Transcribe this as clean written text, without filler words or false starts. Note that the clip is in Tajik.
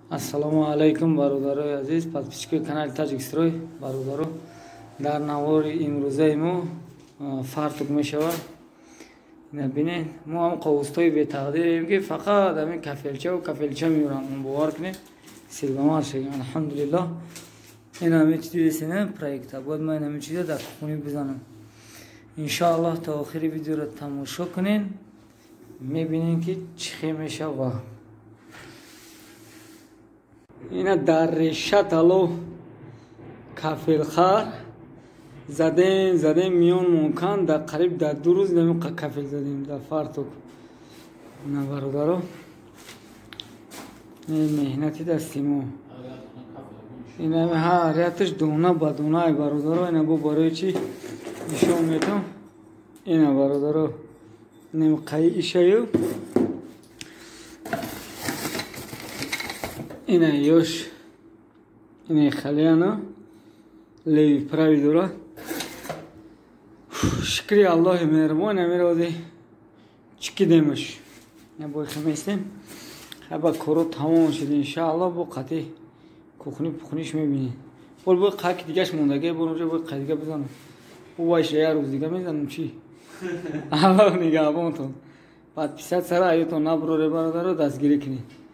Ассалому алайкум, бародарои азиз, подписчикои канали Таҷикстрой. Бародаро, дар навори имрӯзаи мо фартук мешавад. Ина бинед, мо ҳам қовустои бетақдирем, ки фақат ҳамин кафелчаву кафелча меёрам. Бовар кунед, силбамар шудем, алҳамдулиллоҳ. Ин ҳамин чи дидесина проекта, бояд ман ҳамин чиза дар кухонӣ бизанам. Иншоаллоҳ, то охири видеоро тамошо кунед, мебинем, ки чӣ хел мешава. Ина дар реша тало кафелхар задем, задем, миён монкан, дар қариб дар 2 рӯз намиқа кафел задем дар фартук. Ина, бародаро, меҳнати дасти мо. Ина ҳар яташ дона ба дона, ай бародаро. Ина бо барои чӣ нишон метам? Ина, бародаро, немқаи ишаю ина ёш, ина халияна леви прави дора. Шукри Аллоҳи меҳрубон, амирози чикидемаш бой хеместем. Хаба коро тамом шуд, иншааллоҳ, бо қатъи кухни пухниш мебинед. Бол бо қаки дигаш мондаге, бо бо қай дига бизанам. Вайша як рӯз дига мезанам. Чӣ, Аллоҳ нигаҳбонтон. Подписаться ра аётон набуроре, бародаро, дастгирӣ кунед.